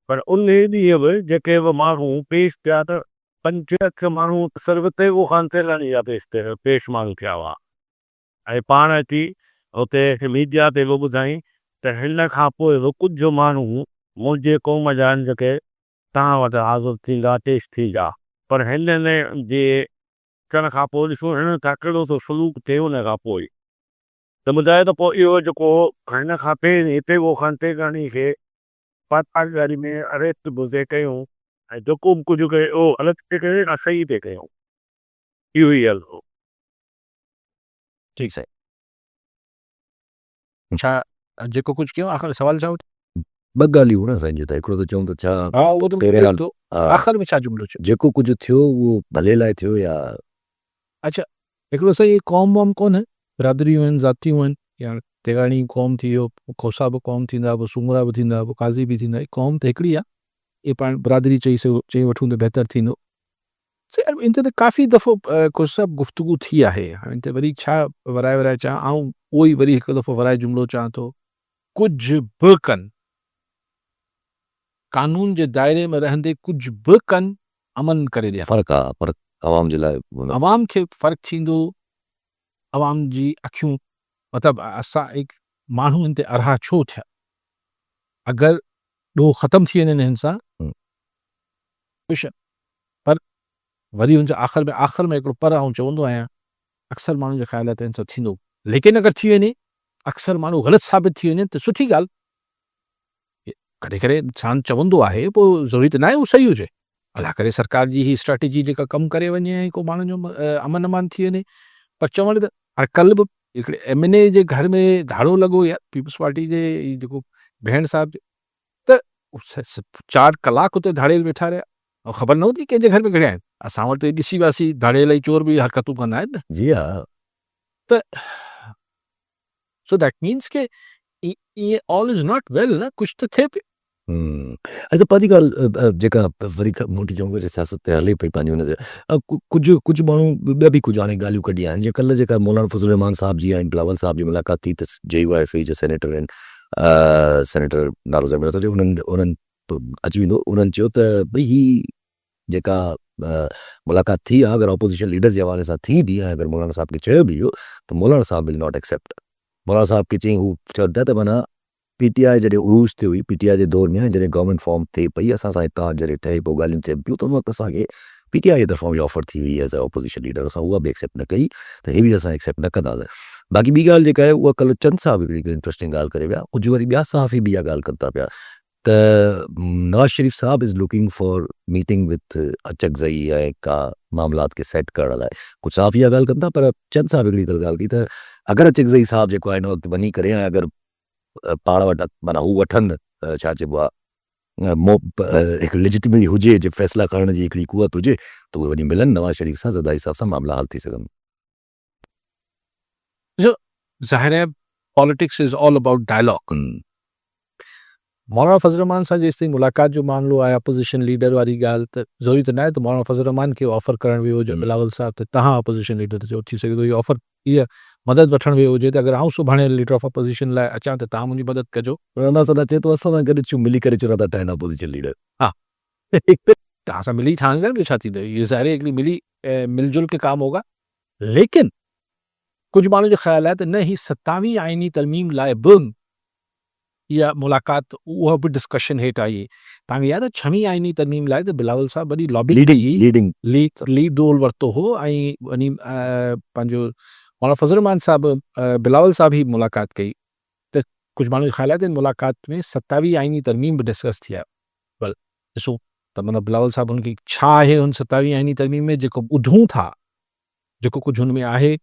پر انهيء ڏينهن به جيڪي به ماڻهو پيش ٿيا ته 65 ماڻهو صرف تيغو خان تيلاڻي جا پيش ماڻهو ٿيا هئا ۽ پاڻ اچي اتي ميڊيا تي به ٻڌائين ته هن کان پوء به ڪجهه ماڻهو منهنجي قوم جا آهن جيڪي توهان وٽ حاضر ٿيندا پيش ٿيندا پر هنن جي اچڻ کان پوء ڏسو هنن سان ڪهڙو ٿو سلوڪ ٿئي ان کان پوء ته ٻڌايو ته پوء اهو جيڪو هن کان پهرين تيغو خان تيلاڻي کي پاتالگاري ۾ اريسٽ به پئي ڪيون ۽ جيڪو به ڪجهه ڪيو اهو غلط پئي ڪيو يا صحيح پئي ڪيو اهو ئي حل هو. ٺيڪ سائين. ڇا جيڪو ڪجهه ڪيو آخر سوال ڇا هو؟ ٻه ڳالهيون هيون نه سائين جي ته هڪڙو ته چئون ته ڇا ها اهو ته پهريان ٿو آخر ۾ ڇا جملو چيو؟ جيڪو ڪجهه ٿيو اهو ڀلي لاء ٿيو يا. اڇا هڪڙو سائين هي قوم ووم ڪونهي برادريون آهن ذاتيون آهن يا تيغاڻي قوم ٿي ويو پوء کوسا به قوم ٿيندا پوء سومرا به ٿيندا پوء قاضي به ٿيندا هي قوم ته هڪڙي آهي اهي پاڻ برادري چئي سگهو چئي وٺون ته بهتر ٿيندو. سائين ان تي ته ڪافي دفعو کوسا صاحب گفتگو ٿي آهي هاڻي ان تي وري ڇا ورائي ورائي چوان آئون اهو ئي وري هڪ دفعو ورائي جملو چوان ٿو ڪجهه به ڪن، قانون جي دائري ۾ رهندي ڪجهه به ڪن، امن ڪري ڏين. فرق آ فرق عوام جي لاء. عوام کي فرق ٿيندو، عوام جي اکيون مطلب اسان هڪ ماڻهو ان تي ارها ڇو ٿيا؟ اگر ڏوهه ختم ٿي وڃن هن سان پر وري هن جا آخر ۾ آخر ۾ هڪڙو پر آئون چوندو آهيان اڪثر ماڻهن جو خيال آهي ته ان سان ٿيندو ليڪن اگر ٿي وڃي اڪثر ماڻهو غلط ثابت ٿي وڃن ته سٺي ڳالهه. ڪڏهن ڪڏهن انسان چوندو آهي پوء ضروري ته ناهي اهو صحيح هجي. الله ڪري سرڪار جي هي اسٽريٽجي جيڪا ڪم ڪري وڃي ۽ ڪو ماڻهن جو امن امان ٿي وڃي پر چوڻ ته هاڻي ڪلهه به هڪڙي ايم اين اي جي گهر ۾ ڌاڙو لڳو يا پيپلز پارٽي جي جيڪو ڀيڻ صاحب ته چار ڪلاڪ اتي ڌاڙيل ويٺا رهيا ۽ خبر نه هوندي ڪنهن جي گهر ۾ گهڙيا آهن. اسان وٽ ڏسي وياسي ڌاڙيل ۽ چور به حرڪتون ڪندا آهن نه. جي ها. ته سو that means ڪي ائين آل is not well نه ڪجهه ته ٿئي پيو. اچا پنهنجي ڳالهه جيڪا وري موٽي چئون وري سياست تي هلي پئي پنهنجي ان تي ڪجهه ڪجهه ماڻهو ٻيا به ڪجهه هاڻي ڳالهيون ڪڍي آهن جيئن ڪلهه جيڪا مولانا فضل الرحمان صاحب جي ۽ بلاول صاحب جي ملاقات ٿي ته جي يو آء ايف جا سينيٽر آهن سينيٽر نالو ذهن ۾ نٿو اچي انهن انهن اچي ويندو انهن چيو ته ڀئي هي جيڪا ملاقات ٿي آهي اگر اپوزيشن ليڊر جي حوالي سان ٿي به ۽ اگر مولانا صاحب کي چيو به ويو ته مولانا صاحب ول not accept مولانا صاحب کي چيائين هو چون پيا ته معنيٰ پي ٽي آء جڏهن عروج تي هئي پي ٽي آء جي دور ۾ جڏهن گورنمينٽ فارم ٿئي پئي اسان سان اتحاد جڏهن ٺهي پيو ڳالهيون ٿين پيون ته ان وقت اسان کي پي ٽي آء جي طرفان به آفر ٿي هئي ايز اي اپوزيشن ليڊر اسان اها به ايڪسيپٽ نه ڪئي ته هي به اسان ايڪسيپٽ نه ڪنداسين باقي ٻي ڳالهه جيڪا آهي اها ڪلهه چند صاحب هڪڙي انٽرسٽنگ ڳالهه ڪري ويا ڪجهه وري ٻيا صحافي به اها ڳالهه ڪن ٿا پيا ته نواز شريف صاحب is looking for meeting with Achakzai ۽ ڪا معاملات کي سيٽ ڪرڻ لاء ڪجهه صحافي اها ڳالهه ڪن ٿا پر چند صاحب هڪڙي ڳالهه ڪئي ته اگر اچڪزئي صاحب جيڪو آهي هن وقت وڃي ڪري ۽ اگر پاڻ وٽ معنيٰ هو وٺن ڇا چئبو آهي هڪ ليجٽمري هجي جي فيصلا ڪرڻ جي هڪڙي قوت هجي ته اهي وڃي ملن نواز شريف سان زرداري صاحب سان معاملا حل ٿي سگهن. ڏسو ظاهر آهي politics is all about dialogue Maulana Fazal ur Rehman سان جيستائين ملاقات جو معاملو آهي اپوزيشن ليڊر واري ڳالهه ته ضروري ته ناهي ته مولانا فضل الرحمان کي آفر ڪرڻ ويو هجي بلاول صاحب ته تهان اپوزيشن ليڊر ته چيو ٿي سگهي ٿو هي آفر هيء مدد وٺڻ ويو هجي ته اگر آئون سڀاڻي ليڊر آف اپوزيشن لاء اچان ته تهان منهنجي مدد ڪجو. مولانا صاحب چئي ٿو اسان سان گڏ ڇو ملي ڪري ڇو نٿا ٺاهين اپوزيشن ليڊر. ها تهان سان ملي ٺاهن ٿا ٻيو ڇا ٿيندو اهو ظاهر آهي هڪڙي ملي مل جل ڪي ڪام هوگا ليڪن ڪجهه ماڻهن جو خيال آهي ته نه هي ستاويهين آئيني ترميم لاء به اها ملاقات اها به ڊسڪشن هيٺ آئي. توهان کي ياد آهي ڇويهين آئيني ترميم لاء ته بلاول صاحب وڏي لابي ڪئي هئي، ليڊ رول ورتو هو ۽ وڃي پنهنجو مولانا فضل الرحمان صاحب بلاول صاحب هي ملاقات ڪئي ته ڪجهه ماڻهن جو خيال آهي ته ان ملاقات ۾ ستاويهين آئيني ترميم به ڊسڪس ٿي آهي. ول ڏسون ته مطلب بلاول صاحب هن کي ڇا آهي هن ستاويهين آئيني ترميم ۾ جيڪو ٻڌون ٿا جيڪو ڪجهه هن ۾ آهي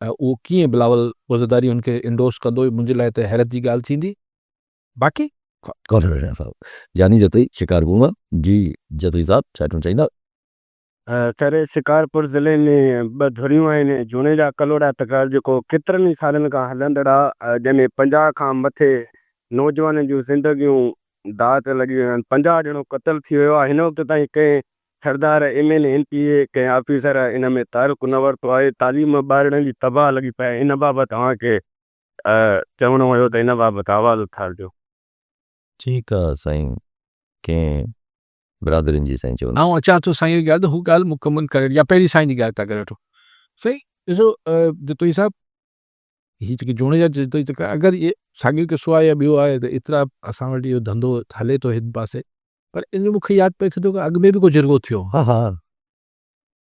اهو ڪيئن بلاول وزرداري هن کي انڊورس ڪندو منهنجي لاء ته حيرت جي ڳالهه ٿيندي باقي. ڪالر صاحب جاني جتوئي شڪارپور مان جي جتوئي صاحب ڇا چوڻ چاهيندا. سر شڪارپور ضلعي ۾ ٻه ڌريون آهن جوڻيجا ڪلهوڙا تڪرار جيڪو ڪيترن ئي سالن کان هلندڙ آ جنهن ۾ 50 کان مٿي نوجوانن جون زندگيون داء تي لڳي ويون آهن 50 ڄڻو قتل ٿي ويو آ هن وقت تائين ڪنهن سردار، ايم اين اي، ايم پي اي ڪنهن آفيسر ان ۾ تعلق نه ورتو آهي، تعليم ٻارڙن جي تباهه لڳي پئي آهي، ان بابت اوهان کي چوڻو هيو ته ان بابت آواز اٿارجو. ٺيڪ آ سائين ڪنهن برادرين جي سائين چوندا. آئون اچان ٿو سائين جي ڳالهه ته هو ڳالهه مڪمل ڪري يا پهرين سائين جي ڳالهه ٿا ڪري وٺو. سائين ڏسو جتوئي صاحب هي جيڪي جوڻيجا جتوئي تڪرار اگر اهي ساڳيو قصو آهي يا ٻيو آهي ته ايترا اسان وٽ اهو ڌنڌو هلي ٿو هن پاسي پر ان جو مون کي ياد پئي ٿو ته اڳ ۾ به ڪو جرڳو ٿيو هو. ها ها.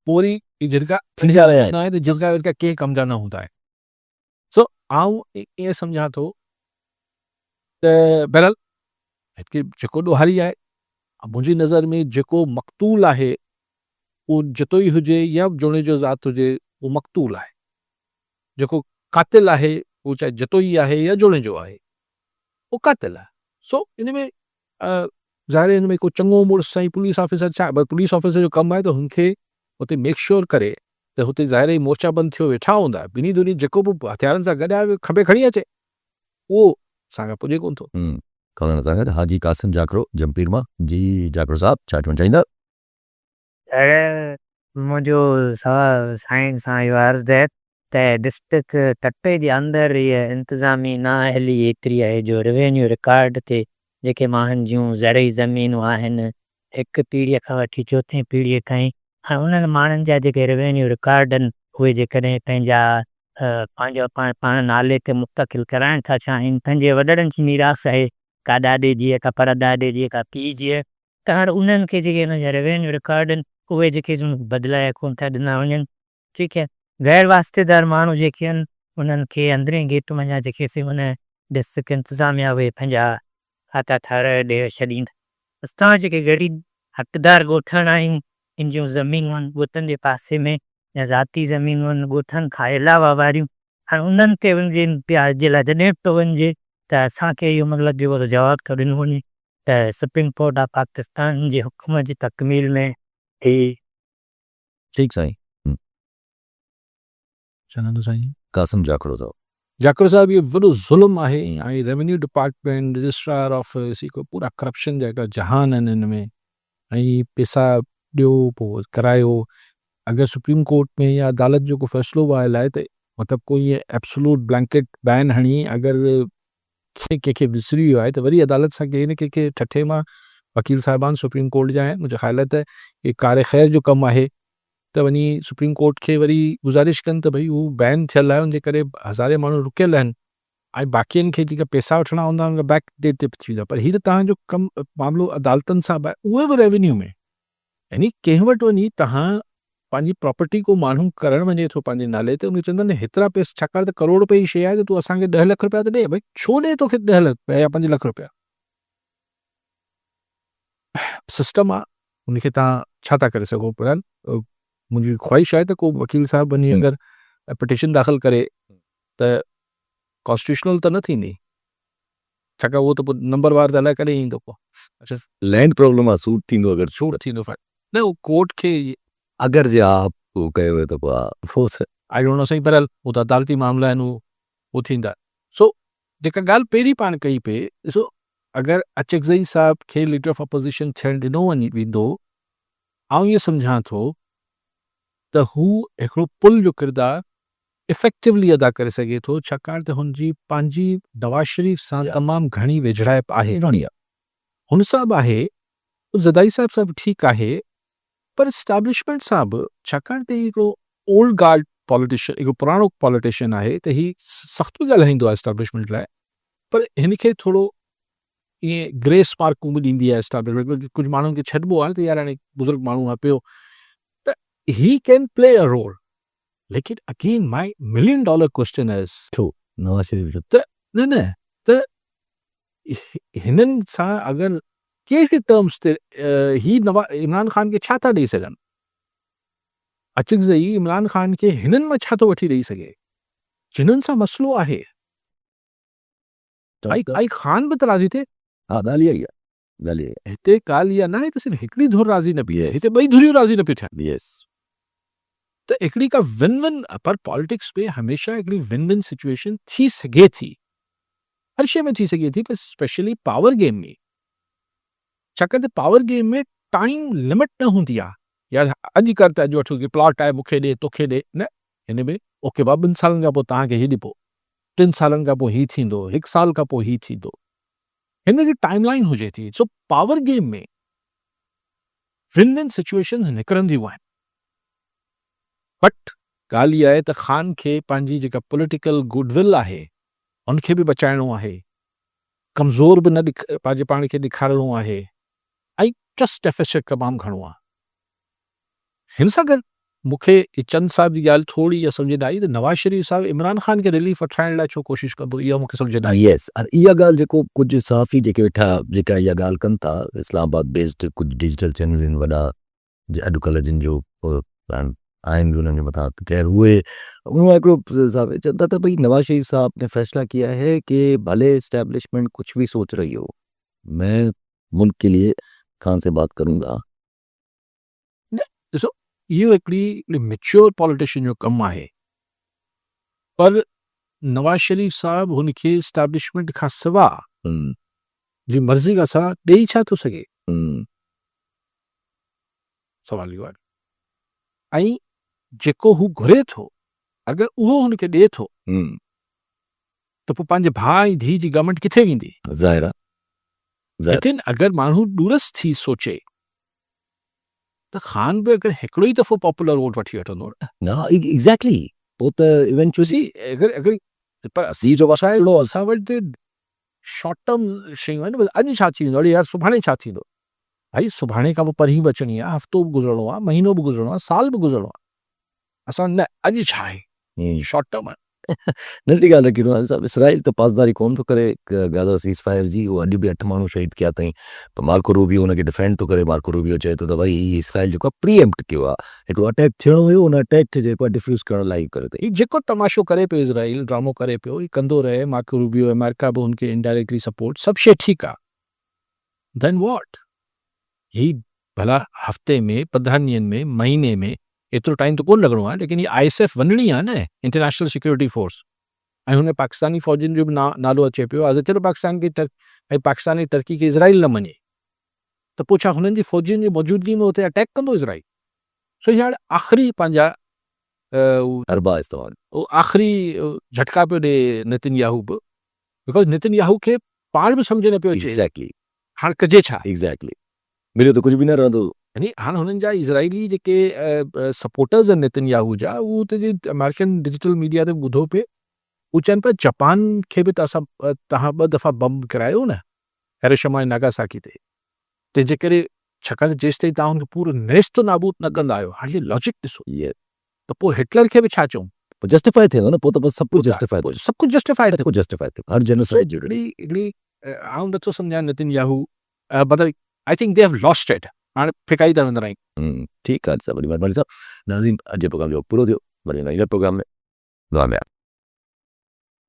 پوء وري اهي جرڳا ٿيندا رهيا آهن. نه آهي ته جرڳا ورڳا ڪنهن ڪم جا نه هوندا آهن. سو آئون ائين سمجهان ٿو ته بهرحال هتي جيڪو ڏوهاري آهي منهنجي نظر ۾ جيڪو مقتول آهي اهو جتوئي هجي يا جوڻيجو ذات هجي اهو مقتول آهي. جيڪو قاتل آهي اهو چاهي جتوئي آهي يا جوڻيجو آهي اهو قاتل آهي. سو ان ۾ ظاهر آهي ان ۾ ڪو چڱو مڙس ۽ پوليس آفيسر ڇا پر پوليس آفيسر جو ڪم آهي ته هن کي اتي ميڪ شور ڪري ته هتي ظاهر آهي مورچا بند ٿيو ويٺا هوندا ٻنهي ڌرين جيڪو به هٿيارن سان گڏ آهي کنڀي کڻي اچي اهو اسان کان پڄي ڪونه ٿو. ڪالهه سان گڏ حاجي قاسم جاکرو جمپير مان جي جاکرو صاحب ڇا چوڻ چاهيندا. سر منهنجو سوال سائين سان اهو عرض آهي ته ڊسٽرڪٽ ٺٽي جي اندر هيء انتظامي نااهلي ايتري آهي جو روينيو رڪارڊ تي جيڪي ماڻهن جون زرعي زمينون آهن هڪ پيڙهيء کان وٺي چوٿين پيڙهيء تائين ۽ انهن ماڻهن جا جيڪي روينيو رڪارڊ آهن اهي جيڪڏهن پنهنجا پنهنجو پاڻ نالي تي منتقل ڪرائڻ ٿا چاهين پنهنجي وڏڙن جي ميراث آهي ڪا ڏاڏي جي ڪا پر ڏاڏي جي ڪا پيء جي ته هاڻ انهن کي جيڪي انهن جا روينيو رڪارڊ آهن اهي جيڪي بدلايا ڪونه ٿا ڏنا وڃن ٺيڪ آهي غير واسطيدار ماڻهو جيڪي آهن انهن کي اندرين گيٽ منجهان جيڪي سي ان ڊسٽرڪٽ انتظاميا اهي پنهنجا کاتا ٺاهرائي ڏئي ڇڏين اسان جيڪي غريب حقدار ڳوٺاڻا آهيون جن جون زمينون آهن ڳوٺن جي پاسي ۾ يا ذاتي زمينون آهن ڳوٺن کان علاوه واريون هاڻ انهن تي وڃجي جي لاء جڏهن به ٿو وڃجي ته اسان کي اهو مطلب جيڪو جواب ٿو ڏنو وڃي ته سپريم ڪورٽ آف پاڪستان جي حڪم جي تڪميل ۾ هي. ٺيڪ سائين. چڱو سائين. قاسم جاکڙو صاحب. جاکڙو صاحب اهو وڏو ظلم آهي ۽ ريونيو ڊپارٽمينٽ رجسٽرار آفيس هي پورا ڪرپشن جا هڪڙا جهان آهن هن ۾ ۽ پيسا ڏيو پوء ڪرايو اگر سپريم ڪورٽ ۾ يا عدالت جو ڪو فيصلو به آيل آهي ته مطلب ڪو ائين ايبسولوٽ بلينڪيٽ بين هڻي اگر ڪنهن کي وسري ويو آهي ته وري عدالت سان ڪنهن نه ڪنهن کي ٺٺي مان وڪيل صاحبان سپريم ڪورٽ جا آهن منهنجو خيال آهي ته هي ڪار خير جو ڪم آهي ته وڃي سپريم ڪورٽ کي وري گذارش ڪن ته ڀئي هو بين ٿيل آهي ان جي ڪري هزارين ماڻهو رڪيل آهن ۽ باقين کي جيڪا پيسا وٺڻا هوندا ان کي بيڪ ڊيٽ تي به ٿي ويندا پر هي ته توهان جو ڪم معاملو عدالتن سان به آهي اهي به ريونيو ۾ يعني ڪنهن وٽ وڃي توهان پنهنجي پراپرٽي ڪو ماڻهو ڪرڻ وڃي ٿو پنهنجي نالي تي ان کي چوندا آهن هيترا پئسا ڇاڪاڻ ته ڪروڙ رپئي جي شيء آهي ته تون اسان کي ڏهه لک رپيا ته ڏي ڀئي ڇو ڏي توکي ڏهه لک رپيا يا پنج لک رپيا سسٽم آهي ان کي توهان ڇا ٿا ڪري سگهو بهرحال منهنجي خواهش آهي ته ڪو وڪيل صاحب وڃي اگر پٽيشن داخل ڪري ته ڪانسٽيٽيوشنل ته نه ٿيندي ڇاڪاڻ اهو ته پوء نمبر وار ته الائي ڪڏهن ايندو پوء. لينڊ پرابلم آ سوٽ ٿيندو اگر سوٽ ٿيندو نه اهو ڪورٽ کي اگر جي ها اهو ڪيو ويو ته پوء ها پوء ته. I don't know سائين بهرحال اهو ته عدالتي معاملا آهن اهو ٿيندا سو جيڪا ڳالهه پهرين پاڻ ڪئي پئي ڏسو اگر اچڪزئي صاحب کي ليڊر آف اپوزيشن ٿيڻ ڏنو وڃي ويندو آئون ائين سمجهان ٿو ته هو هڪڙو پل جو ڪردار افيڪٽولي ادا ڪري سگهي ٿو ڇاڪاڻ ته هن جي پنهنجي نواز شريف سان تمام گهڻي ويجهڙائپ آهي. هن سان به آهي، زرداري صاحب سان به ٺيڪ آهي پر اسٽيبلشمينٽ سان به ڇاڪاڻ ته هي هڪڙو اولڊ گارڊ پاليٽيشن هڪڙو پراڻو پاليٽيشن آهي ته هي سخت به ڳالهائيندو آهي اسٽيبلشمينٽ لاء پر هن کي ٿورو ائين گريس مارڪون به ڏيندي آهي اسٽيبلشمينٽ ڪجهه ماڻهن کي ڇڏبو آهي ته يار هاڻي بزرگ ماڻهو آهي پيو ته هي ڪين پلي ا رول ليڪن again my million dollar question is. ڇو نواز شريف جو. ته نه نه ته هنن سان اگر ڪهڙي ٽرمز تي هي عمران خان کي ڇا ٿا ڏئي سگهن؟ اچڪزئي عمران خان کي هنن مان ڇا ٿو وٺي ڏئي سگهي جنھن سان مسئلو آهي. ۽ خان به ته راضي ٿئي. ها ڳالهه اها ئي آهي. ڳالهه اها هتي ڳالهه اها ناهي ته صرف هڪڙي ڌر راضي نه پئي ٿئي، هتي ٻئي ڌريون راضي نه پيون ٿين. Yes. ته هڪڙي ڪا ون ون پر پاليٽڪس ۾ هميشه هڪڙي ون ون سچوئيشن ٿي سگهي ٿي. هر شيء ۾ ٿي سگهي ٿي پر اسپيشلي پاور گيم ۾. ڇاڪاڻ ته پاور گيم ۾ ٽائيم لمٽ نه هوندي آهي. يار اڄ ڪر ته اڄ وٺ هي پلاٽ آهي مون کي ڏي توکي ڏي نه هن ۾ اوڪي بابا ٻن سالن کان پوء توهان کي هي ڏبو ٽن سالن کان پوء هي ٿيندو هڪ سال کان پوء هي ٿيندو. هن جي ٽائيم لائين هجي ٿي سو power game ۾ one one situations نڪرنديون آهن بٽ ڳالهه اها آهي ته خان کي پنهنجي جيڪا پوليٽيڪل گڊ ول آهي ان کي به بچائڻو آهي ڪمزور به نه پنهنجي پاڻ کي ڏيکارڻو آهي ۽ ٽرسٽ ڊيفيسٽ تمام گهڻو آهي. هن سان گڏ مون کي چند صاحب جي ڳالهه ٿوري اها سمجهه نه آئي ته نواز شريف صاحب عمران خان کي رليف وٺرائڻ لاء ڇو ڪوشش ڪندو اها مون کي سمجهه نه آئي. يس ۽ اها ڳالهه جيڪو ڪجهه صحافي جيڪي ويٺا جيڪا اها ڳالهه ڪن ٿا اسلام آباد بيسڊ ڪجهه ڊجيٽل چينل آهن وڏا اڄڪلهه جن جو آهن به انهن جي مٿان ته خير اهي ان مان هڪڙو صاحب چون ٿا ته ڀئي نواز شريف صاحب ني فيصلا ڪيا هي ڪي ڀلي اسٽيبلشمينٽ ڪجهه به سوچ رهي هو. مين ملڪ ڪي ليي خان سي بات ڪرون گا. نه ڏسو اهو هڪڙي ميچوئر پاليٽيشن جو ڪم آهي پر نواز شريف صاحب هن کي اسٽيبلشمينٽ کان سوا جي مرضي کان سوا ڏئي ڇا ٿو سگهي؟ سوال اهو آهي ۽ جيڪو هو گهري ٿو اگر اهو هن کي ڏئي ٿو ته پوء پنهنجي ڀاء ۽ ڌيء جي گورنمينٽ ڪٿي ويندي؟ ظاهر آهي. ليڪن اگر ماڻهو ڏورس ٿي سوچي ته خان به اگر هڪڙو ئي دفعو پاپولر ووٽ وٺي وٺندو نه. نه ايگزيڪٽلي پوء ته ايونچوئلي. اگر اگر پر اسين جو اسان وٽ شارٽ ٽرم شيون آهن نه اڄ ڇا ٿي ويندو اڙي يار سڀاڻي ڇا ٿيندو ڀائي سڀاڻي کان پوء پرهين به اچڻي آهي هفتو به گذرڻو آهي مهينو به گذرڻو آهي سال به گذرڻو آهي اسان نه اڄ ڇا آهي شارٽ ٽرم آهي. ننڍڙي ڳالهه رکي روحاني صاحب اسرائيل ته پاسداري ڪونه ٿو ڪري گازا سيز فائر جي اهو اڄ به اٺ ماڻهو شهيد ڪيا اٿائين ته مارڪو روبيو ان کي ڊفينڊ ٿو ڪري مارڪو روبيو چئي ٿو ته ڀائي هي اسرائيل جيڪو آهي پري ايمپٽ ڪيو آهي هڪڙو اٽيڪ ٿيڻو هيو ان اٽيڪ کي جيڪو آهي ڊفيوز ڪرڻ لاء هي ڪيو اٿئي. هي جيڪو تماشو ڪري پيو اسرائيل ڊرامو ڪري پيو هي ڪندو رهي مارڪو روبيو آمريڪا به هن کي انڊائريڪٽلي سپورٽ سڀ شي ٺيڪ آهي دين واٽ هي ڀلا هفتي ۾ 15 ڏينهن ۾ مهيني ۾ ايترو ٽائيم ته ڪونه لڳڻو آهي ليڪن هي I S F وڃڻي آهي نه انٽرنيشنل سيڪيورٽي فورس ۽ هن ۾ پاڪستاني فوجين جو به نالو اچي پيو آزاد چلو پاڪستان کي ۽ پاڪستان ۽ ترڪي کي اسرائيل نه مڃي ته پوء ڇا هنن جي فوجين جي موجودگي ۾ اتي اٽيڪ ڪندو اسرائيل سو هي هاڻي آخري پنهنجا حربا استعمال آخري جهٽڪا پيو ڏي نتن ياهو به because Nitin Yahoo کي پاڻ به سمجهه نه پيو اچي ايگزيڪٽلي هاڻ ڪجي ڇا؟ ايگزيڪٽلي مليو ته ڪجهه به نه رهندو. يعني هاڻ هنن جا اسرائيلي جيڪي سپورٽرز آهن نتن ياهو جا اهو اتي جي آمريڪن ڊجيٽل ميڊيا تي ٻڌو پئي هو چون پيا جپان کي به ته اسان توهان ٻه دفعا بم ڪرايو نه هيروشيما ۽ ناگاساڪي تي تنهن جي ڪري ڇاڪاڻ ته جيستائين توهان هن کي پورو نيست و نابود نه ڪندا آهيو هاڻ هي لاجڪ ڏسو ته پوء هٽلر کي به ڇا چئون؟ پوء جسٽيفائي ٿيندو نه، پوء ته بس سڀ ڪجهه جسٽيفائي ٿيندو. سڀ ڪجهه جسٽيفائي ٿيندو. سڀ ڪجهه جسٽيفائي ٿيندو. هر جينوسائيڊ جو. هڪڙي هڪڙي آئون نٿو سمجهان نتن ياهو مطلب I think the have lost it هاڻي ڦڪائي ٿا ويندا رهن. ٺيڪ آهي صاحب وڏي مهرباني صاحب. ناظرين اڄ جو پروگرام جو وقت پورو ٿيو وري ايندڙ پروگرام ۾ دعا ۾ ياد.